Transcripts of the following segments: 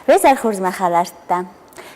Везӕр хорз мӕ хӕлӕрттӕ.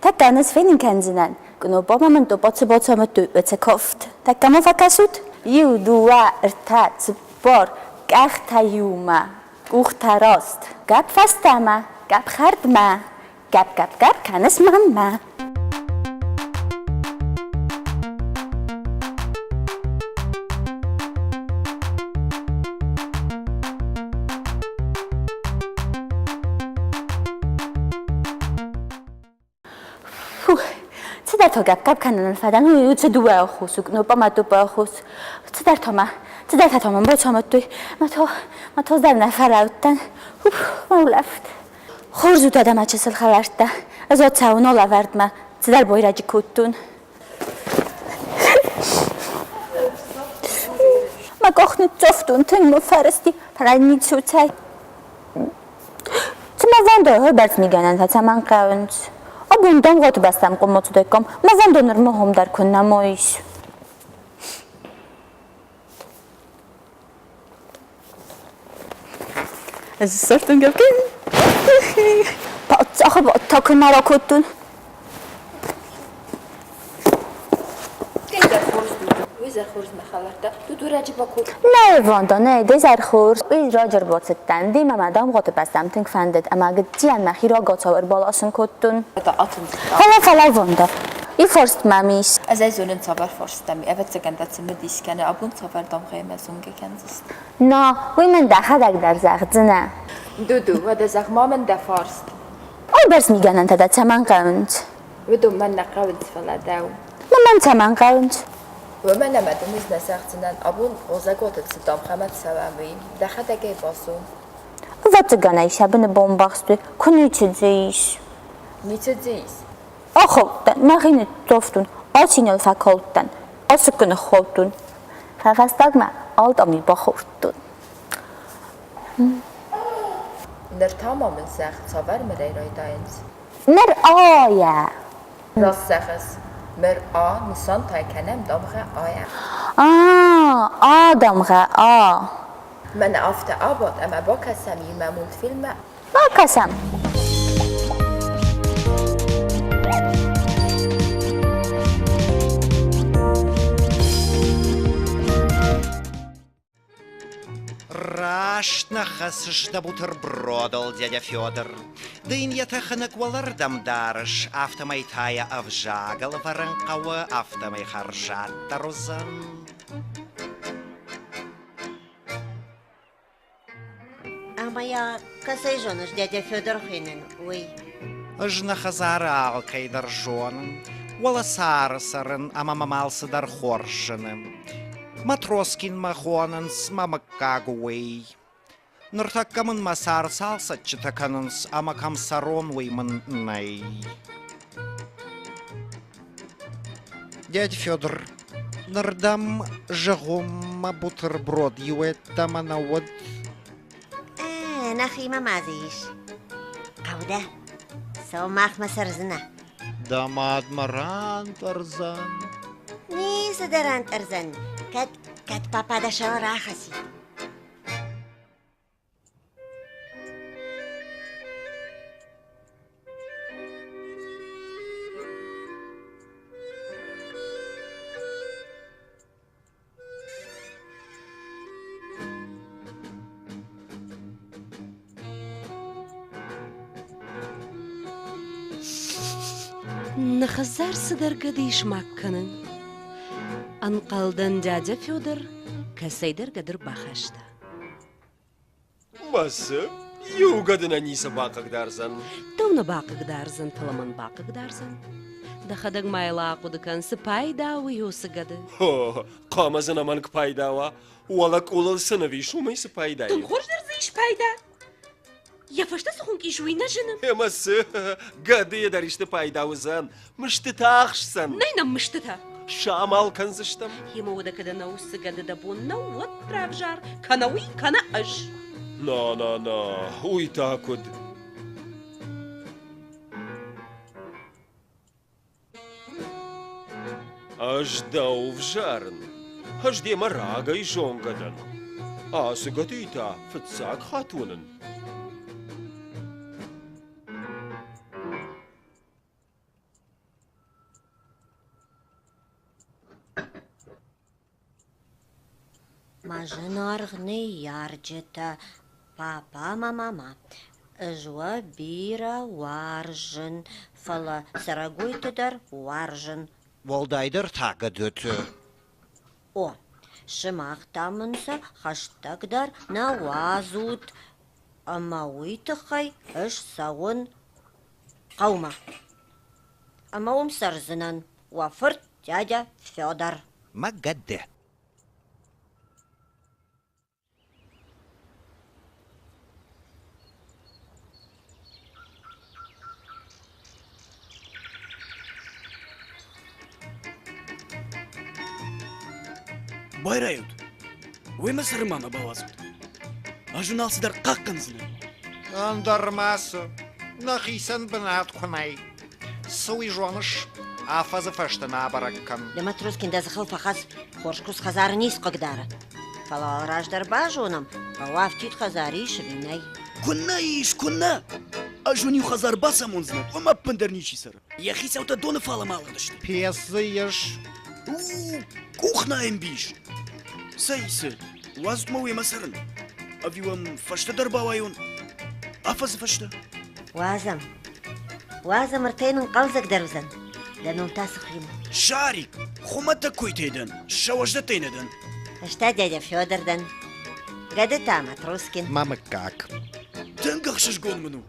Тӕккӕ ӕз фенын кӕндзынӕн, къноппомӕ мын топоцы-боцомӕ туйъуыцы куывд. Тӕккӕ мӕм фӕкӕсут? Иу, дыууӕ, ӕртӕ, цыппор, къӕхтӕ иумӕ, къухтӕ раст. Гӕпп фӕстӕмӕ, гӕпп хӕрдмӕ, гӕпп-гӕпп-гӕпп кӕныс мӕнмӕ. Цыдӕртӕ гӕпп-гӕпп кӕныныл фӕдӕн, уыцы дыууӕ хус, кънопъа тупа хус. Цыдӕртӕ ма, цыдӕртӕ та мӕм бацамыдтой. Мӕ тос дӕр нӕ фӕлӕудтӕн. Уф, мӕ улӕфт. Хорз уыд адӕмӕ чысыл хӕлӕрттӕ. Ӕз уӕд цӕуын лӕвӕрдмӕ, цыдӕр бойраджы кодтон. Мӕ къух ныццавтон, тынг мӕ фӕрысти, фӕлӕ ницы уыцӕй. Цыма вӕндой уыйбӕрц мигӕнӕнтӕ цӕмӕн хъӕуынц? Абон дамгъӕты бӕстӕм къуыммоцыдаиккам, мӕ вӕндон нырма хом дӕр куыннӕ ис. Ez ссардтон гӕпкӕн. Паддзахы бадт та куы нӕ ракодтон. Нӕ, Ванда, нӕ, де зӕр хорз. Уый раджы ӕрбацыдтӕн. Демӕ мӕ дамгъӕты бӕстӕм тынг фӕндыд, ӕмӕ гыццийӕн мӕхи рагацау ӕрбаласын кодтон. Фӕлӕ, фӕлӕ, Ванда, и фарст мӕм ис. Ӕз ӕй зонын, цавӕр фарст дӕм и. Ӕвӕццӕгӕн дӕ цымыдис кӕны, абон цавӕр дамгъӕимӕ зонгӕ кӕндзысты. На, уый мын дӕхӕдӕг дӕр зӕгъдзынӕ. Дуду, уӕдӕ зӕгъ-ма мын дӕ фарст. Уыйбӕрц мигӕнӕнтӕ дӕ цӕмӕн хъӕуынц? Уыдон мӕн нӕ хъӕуынц, фӕлӕ дӕу. Мӕн цӕмӕн хъӕуынц? Уымӕн ӕмӕ дын ӕз нӕ зӕгъдзынӕн, абон Озӕготы цы дамгъӕмӕ цӕуӕм, уый. Дӕхӕдӕг ӕй базон. Ӕвӕццӕгӕн ӕй сӕ быны бамбӕхстой, куы ницы дзы ис. Ницы дзы ис? Ахаудтӕн, мӕхи ныццавтон, асиныл фӕкалдтӕн, асыккы ныххаудтон. Фӕстагмӕ алтъами бахордтон. Ныр та ма мын зӕгъ, цавӕр мырӕй райдайынц? Мыр А-йӕ. Раст зӕгъыс. Мыр А нысан та кӕнӕм дамгъӕ А-йӕ. А, А дамгъӕ А. Мӕнӕ афтӕ абад ӕмӕ бакӕсӕм иумӕ мультфильммӕ. Бакӕсӕм. Раст нӕ хӕссыс дӕ бутербродыл, дядя Федор. Ды йын йӕ тӕхынӕг уӕлӕрдӕм дарыс, афтӕмӕй та йӕ ӕвзагыл ӕвӕрын хъӕуы, афтӕмӕй хӕрзаддӕр уыдзӕн. Ӕмӕ йӕ кӕцӕй зоныс, дядя Федор хуыйнын, уый? Ӕз нӕ хӕдзары алкӕй дӕр зонын, уӕлӕ цары цӕрын ӕмӕ мӕм алцыдӕр хорз зыны. Матроскин мӕ хонынц, мӕ мыггаг уый. Ныртӕккӕ мын мӕ сӕр цалцӕджытӕ кӕнынц ӕмӕ кӕм цӕрон, уый мын нӕй. Дядя Федор, ныр дӕм зӕгъон мӕ бутерброд иуӕддӕмӕ нӕ уыд? Нӕхимӕ ма дзы ис. Хъӕудӕ, цӕу махмӕ цӕрдзынӕ. Дӕ мад мӕ рантъӕрдзӕн. Ницы дӕ рантъӕрдзӕн, кӕд, кӕд папа дӕ сӕрыл рахӕцид. Нӕ хӕдзар цыдӕр гӕдыйы смаг кӕны. Ӕнхъӕлдӕн дядя Федор кӕцӕйдӕр гӕды рбахаста. Ма цы? Иу гӕды нӕ ницы бахъыгдардзӕн. Дӕу нӕ бахъыгдардзӕн, фӕлӕ мӕн бахъыгдардзӕн. Дӕхӕдӕг ма йыл ахъуыды кӕн, цы пайда у уыцы гӕды? Хо, хъуамӕ дзы ӕнӕмӕнг пайда уа. Уӕлӕ къулыл цы ныв ис, уымӕй цы пайда и? Тынг хорз дӕр дзы ис пайда. Йӕ фӕстӕ цы хуынкъ ис, уый нӕ зыны. Ӕмӕ цы? Гӕдыйӕ дӕр исты пайда уыдзӕн. Мыстытӕ ахсдзӕн. Нӕй нӕм мыстытӕ. Самал кӕндзыстӕм. Гъемӕ уӕдӕ кӕд ӕнӕ уыцы гӕды дӕ бон нӕу, уӕд равзар, кӕнӕ уый, кӕнӕ ӕз. На-на-на, уый та куыд? Ӕз дӕу взарын. Ӕз демӕ рагӕй зонгӕ дӕн. Ацы гӕдыйы та фыццаг хатт уынын. зынаргъ ныййарджытӕ, папа ӕмӕ мама, ӕз уӕ бирӕ уарзын, фӕлӕ цӕрӕгойты дӕр уарзын. Уӕлдайдӕр та гӕдыты. О, сымах та мын сӕ хӕстӕгдӕр нӕ уадзут, ӕмӕ уый тыххӕй ӕз цӕуын хъӕумӕ. Ӕмӕ уым цӕрдзынӕн, уӕ фырт дядя Федор. Мӕ гӕды. Байрайут! Уемӕ цӕрынмӕ мӕ бауадзут. Ӕз уын алцыдӕр хъахъхъӕндзынӕн. Ӕндӕр ма цы, нӕхицӕн бынат куы нӕй. Цы уый зоныс, афӕдзы фӕстӕ нӕ абӕрӕг кӕн. Дӕ Матроскин дӕ дзыхыл фӕхӕц, хорз куыдз хӕдзары ницы хъыгдары. Фӕлӕ уал раздӕр базонӕм, хъӕуы афтид хӕдзар ис ӕви нӕй. Куыннӕ ис, куыннӕ! Ӕз уын иу хӕдзар бацамондзынӕн, уым ӕппындӕр ничи цӕры. Йӕ хицӕуттӕ доны фалӕмӕ алыгъдысты. Пец дзы ис. У, къухнайы ӕмбис! Цӕй, цы, уадзут мӕ уемӕ цӕрын? Ӕви уӕм фӕстӕдӕр бауайон? Афӕдзы фӕстӕ? Уадзӕм. Уадзӕм, ӕртӕй нын хъӕлдзӕгдӕр уыдзӕн. Дӕ ном та цы хуыйны? Шарик! Хуымӕтӕг койтӕй дӕн, сӕ уӕздӕттӕй нӕ дӕн. Ӕз та дядя Федор дӕн. Гӕды та Матроскин. Мӕ мыггаг. Тынг ӕхсызгон мын у.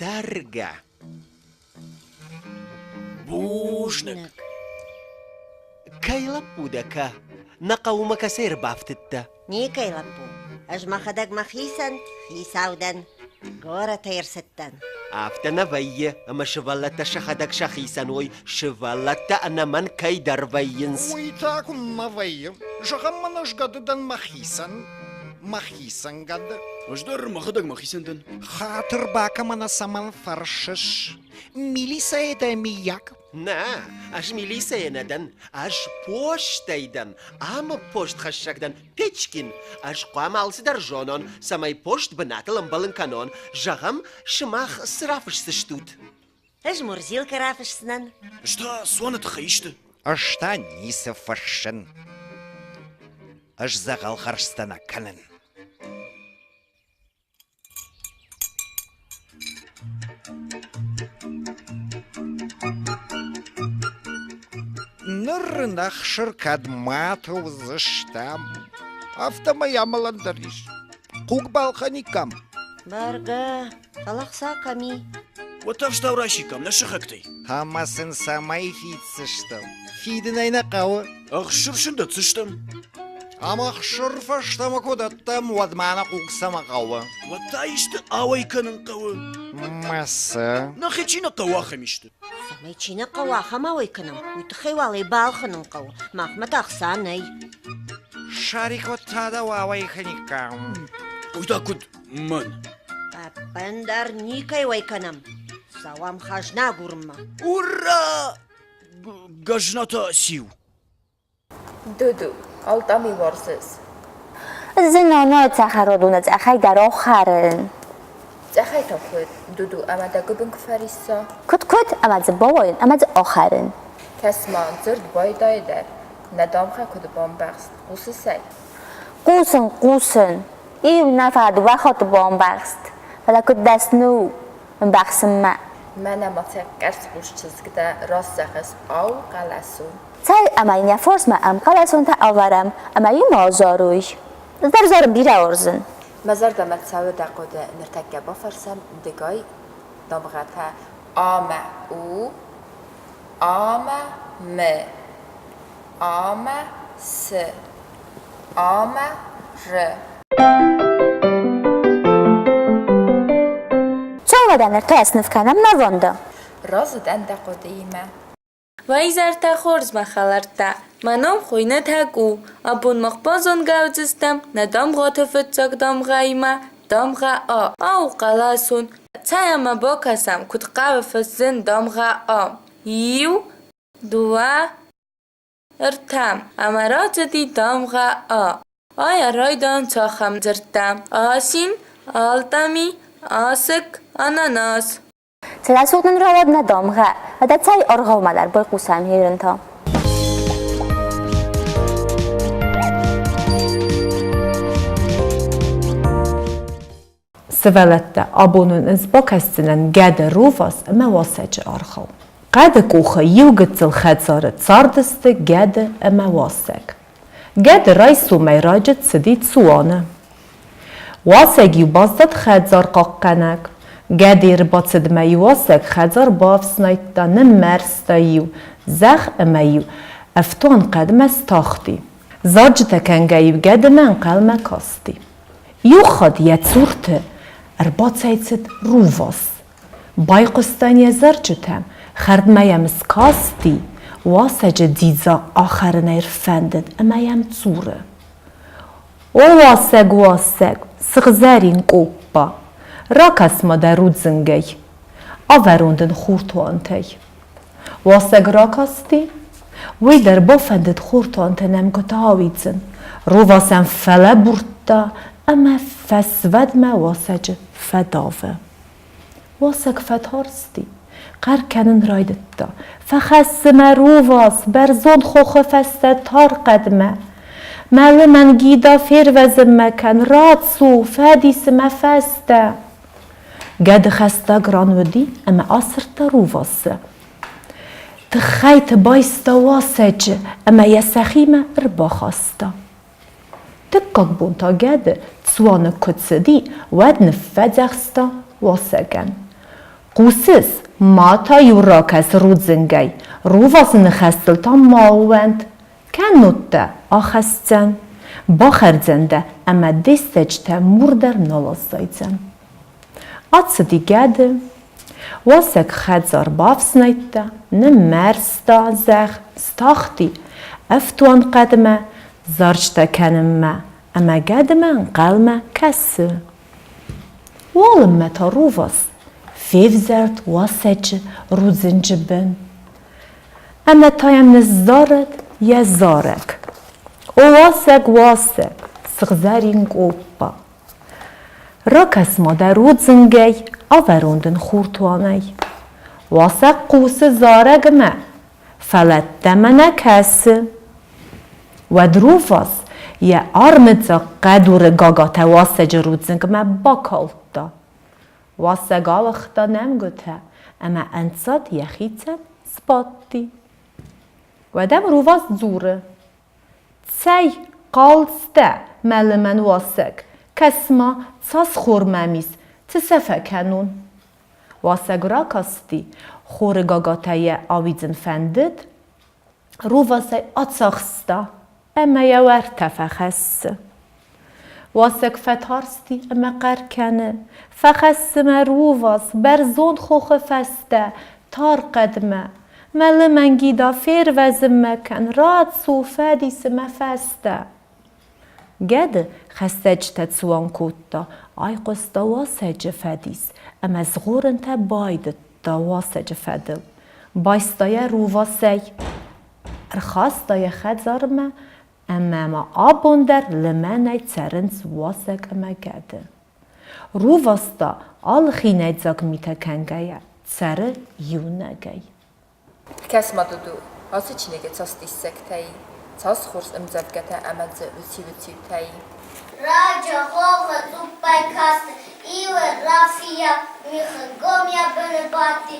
Цӕргӕ. Бузныг. Кӕй лӕппу дӕ, кӕ? Нӕ хъӕумӕ кӕцӕй ӕрбафтыдтӕ? Никӕй лӕппу. Ӕз мӕхӕдӕг мӕхицӕн хицау дӕн. Горӕтӕй ӕрцыдтӕн. Афтӕ нӕ вӕййы, ӕмӕ сывӕллӕттӕ сӕхӕдӕг сӕхицӕн уой. Сывӕллӕттӕ ӕнӕмӕнг кӕйдӕр вӕййынц. Уый та куыннӕ вӕййы. Зӕгъӕм, мын ӕз гӕды дӕн мӕхицӕн. Мӕхицӕн гӕды. Ӕз дӕр мӕхӕдӕг мӕхицӕн дӕн. Хатыр бакӕ мӕнӕ цӕмӕн фӕрсыс? Милицӕйы дӕ миййаг? Нӕ, ӕз милицӕйӕ нӕ дӕн, ӕз постӕй дӕн. Ам постхӕссӕг дӕн, Печкин. Ӕз хъуамӕ алцыдӕр зонон, цӕмӕй пост бынатыл ӕмбӕлын кӕнон. Зӕгъӕм, сымах цы рафысдзыстут? Ӕз Мурзилкӕ рафысдзынӕн. Ӕз та цуаны тыххӕй исты. Ӕз та ницы фыссын. Ӕз дзӕгъӕл хӕрзтӕ нӕ кӕнын. Ныр ын ӕхсыр кӕдмӕ уыдзыстӕм, афтӕмӕй амӕлӕн дӕр ис. Хъуг балхӕниккам. Бӕргӕ, фӕлӕ хца кӕм и? Уӕд та ӕфстау райсиккам нӕ сыхӕгтӕй. Ӕмӕ сын цӕмӕй фиддзыстӕм? Фидын ӕй нӕ хъӕуы. Ӕхсыр сын дӕтдзыстӕм. Ӕмӕ хсыр фӕстӕмӕ куы дӕттӕм, уӕд ма нӕ хъуг цӕмӕ хъӕуы? Уӕд та исты ауӕй кӕнын хъӕуы. Мӕ цы? Нӕхи чи нӕ хъӕуы, ахӕм исты. Цӕмӕй чи нӕ хъӕуы, ахӕм ауӕй кӕнӕм, уый тыххӕй уал ӕй балхӕнын хъӕуы. Махмӕ та ӕхца нӕй. Шарик уӕд та дӕу ауӕй кӕниккам. Уый та куыд мӕн? Ӕппындӕр никӕй уӕй кӕнӕм. Цӕуӕм хӕзна агурынмӕ. Ура! Гӕзна та циу? Дуду, алтъами уарзыс? Зынонӕй цӕхӕродоны цъӕхӕй дӕр охӕрын. Цъӕхӕй та куыд, Дуду, ӕмӕ дӕ гуыбын куы фӕрисса? Куыд, куыд, ӕмӕ дзы бауайын ӕмӕ дзы охӕрын. Кӕс-ма, дзырд байдайы дӕр, нӕ дамгъӕ куыд бамбӕхст, хъусыс ӕй? Хъусын, хъусын. Иу нӕ фӕлӕ дыууӕ хатты бамбӕхст, фӕлӕ куыд дӕсны у ӕмбӕхсынмӕ. Мӕнӕ ма цӕ къӕрцхъус чызг дӕ, раст зӕгъыс, ау, хъӕлӕсон. Цӕй ӕмӕ йын йӕ фосмӕ ӕмхъӕлӕсонтӕ ӕвӕрӕм, ӕмӕ йын ма зарой. Ӕз дӕр зарын бирӕ уарзын. Мӕ зӕрдӕмӕ цӕуы дӕ хъуыды, ныртӕккӕ бафӕрсӕм дыгай дамгъӕтӕ ӕмӕ у, ӕмӕ м, ӕмӕ с, ӕмӕ р. Цӕй уӕдӕ ныр та сныв кӕнӕм нывонды. Разы дӕн дӕ хъуыдыимӕ. Уӕ изӕртӕ хорз, мӕ хӕлӕрттӕ! Мӕ ном хуыйны Тӕку. Абон мах базонгӕ уыдзыстӕм нӕ дамгъӕты фыццаг дамгъӕимӕ, дамгъӕ А. А у хъӕлӕсон. Цӕй ӕмӕ бакӕсӕм, куыд хъӕуы фыссын дамгъӕ А. Иу, дыууӕ, ӕртӕ. Ӕмӕ рацыди дамгъӕ А. Ай райдайӕн цахӕм дзырдтӕ: асин, алтъами, асыкк, ананас. Цы рӕсугъд нын рауад нӕ дамгъӕ, уӕдӕ цӕй аргъаумӕ дӕр байхъусӕм ерынтӕ. Сывӕллӕттӕ, абон уын ӕз бакӕсдзынӕн гӕды рувас ӕмӕ уасӕджы аргъау. Хъӕды къухы иу гыццыл хӕдзары цардысты гӕды ӕмӕ уасӕг. Гӕды райсомӕй раджы цыди цуаны. Уасӕг-иу баззад хӕдзар хъахъхъӕнӕг. Гӕды ӕрбацыдмӕ-иу уасӕг хӕдзар бафснайдта, ныммӕрзта-иу зӕхх ӕмӕ-иу ӕфтуан хъӕдмӕ стахти. Зарджытӕ кӕнгӕ-иу гӕдымӕ ӕнхъӕлмӕ касти. Иу хатт йӕ цурты ӕрбацӕйцыд рувас. Байхъуыста йын йӕ зарджытӕм, хӕрдмӕ йӕм скасти, уасӕджы дзидза ахӕрын ӕй рфӕндыд ӕмӕ йӕм дзуры: О уасӕг, уасӕг, сыгъзӕрин къоппа, ракӕс-ма дӕ рудзынгӕй, авӕрон дын хуртуантӕй. Уасӕг ракасти, уый дӕр бафӕндыд хуртуанты нӕмгуытӕ ауидзын. Рувас ӕм фӕлӕбурдта ӕмӕ фӕсвӕдмӕ уасӕджы фӕдавы. Уасӕг фӕтарсти, хъӕр кӕнын райдыдта: «Фӕхӕссы мӕ рувас бӕрзонд хохы фӕстӕ тар хъӕдмӕ! Мӕ лымӕн Гида фервӕзын мӕ кӕн, рацу, фӕдисы мӕ фӕстӕ!» Гӕды хӕстӕг ран уыди ӕмӕ асырдта рувасы. Тыххӕйты байста уасӕджы ӕмӕ йӕ сӕхимӕ ӕрбахаста. Дыккаг бон та гӕды цуаны куы цыди, уӕд ныффӕдзӕхста уасӕгӕн: «Хъусыс, ма та-иу ракӕс рудзынгӕй, рувасы ныхӕстыл та ма ууӕнд, кӕннод дӕ ахӕсдзӕн, бахӕрдзӕн дӕ ӕмӕ де стӕджытӕ мур дӕр нал аззайдзӕн». Ацыди гӕды, уасӕг хӕдзар бафснайдта, ныммӕрзта зӕхх, стахти ӕфтуан хъӕдмӕ зарджытӕ кӕнынмӕ ӕмӕ гӕдымӕ ӕнхъӕлмӕ кӕсы. Уалынмӕ та рувас февзӕрд уасӕджы рудзынджы бын ӕмӕ та йӕм ныззарыд йӕ зарӕг: О уасӕг, уасӕг, сыгъзӕрин къоппа! Ракӕс-ма дӕ рудзынгӕй, авӕрон дын хуртуанӕй. Уасӕг хъусы зарӕгмӕ, фӕлӕ ӕддӕмӕ нӕ кӕсы. Уӕд рувас йӕ армыдзаг хъӕдуры гагатӕ уасӕджы рудзынгмӕ бакалдта. Уасӕг ауагъта нӕмгуытӕ ӕмӕ ӕнцад йӕхицӕн сбадти. Уӕд ӕм рувас дзуры: Цӕй, хъал сдӕ, мӕ лымӕн уасӕг, кӕс-ма, цас хор мӕм ис, цы сӕ фӕкӕнон? Уасӕг ракасти, хоры гагатӕ йӕ ауидзын фӕндыд, рувасӕй ацахста ӕмӕ йӕ уӕртӕ фӕхӕссы. Уасӕг фӕтарсти ӕмӕ хъӕр кӕны: Фӕхӕссы мӕ рувас бӕрзонд хохы фӕстӕ тар хъӕдмӕ. Мӕ лымӕн Гида, фервӕзын мӕ кӕн, рацу, фӕдисы мӕ фӕстӕ. Гӕды хӕстӕджытӕ цуан кодта, айхъуыста уасӕджы фӕдис ӕмӕ згъорынтӕ байдыдта уасӕджы фӕдыл. Байста йӕ рувасӕй, ӕрхаста йӕ хӕдзармӕ ӕмӕ ма абон дӕр лымӕнӕй цӕрынц уасӕг ӕмӕ гӕды. Рувас та алы хинӕйдзаг митӕ кӕнгӕйӕ цӕры иунӕгӕй. Кӕс-ма, Дуду, ацы чиныджы цас диссӕгтӕ и, цас хорз ӕмдзӕвгӕтӕ ӕмӕ дзы уыци-уыциутӕ и. Раджы хохы цъуппӕй каст Ивы Рафийӕ михы гом йӕ быны бадти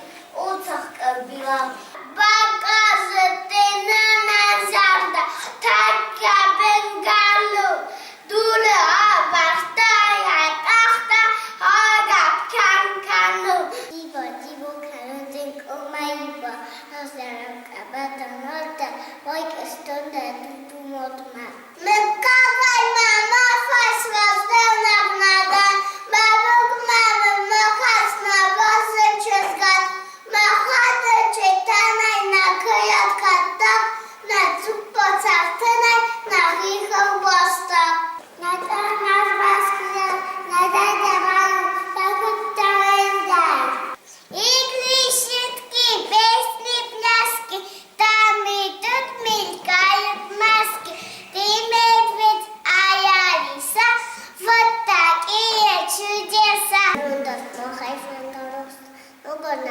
уцах къӕмбилау. Бакъазыдте нӕ зӕрдӕ тӕккӕ бенгалу дуры ӕвӕрдта йӕ къӕхтӕ агӕпп кӕн кӕну. Дибо, дибо кӕнун къумайба, Мыггагӕй ма мӕ фӕсвӕздӕнӕг нӕ дӕн, мӕ бугмӕ мын мӕ хӕс нӕ баззад чызгӕн, мӕхӕдӕг четӕнӕй нӕ кӕйӕд кӕддӕр нӕ цуппа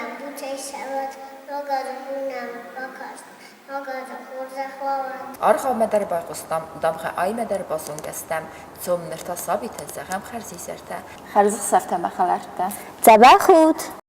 нӕ буцӕй цӕуӕд, Ног азы хур нӕм бакаст, Ног азы хорзӕх уӕ уӕд! Аргъаумӕ дӕр байхъуыстам, дамгъӕ А-имӕ дӕр базонгӕ стӕм. Цом, ныр та сабитӕн зӕгъӕм хӕрзизӕртӕ. Хӕрзӕхсӕвтӕ, мӕ хӕлӕрттӕ! Дзӕбӕх ут!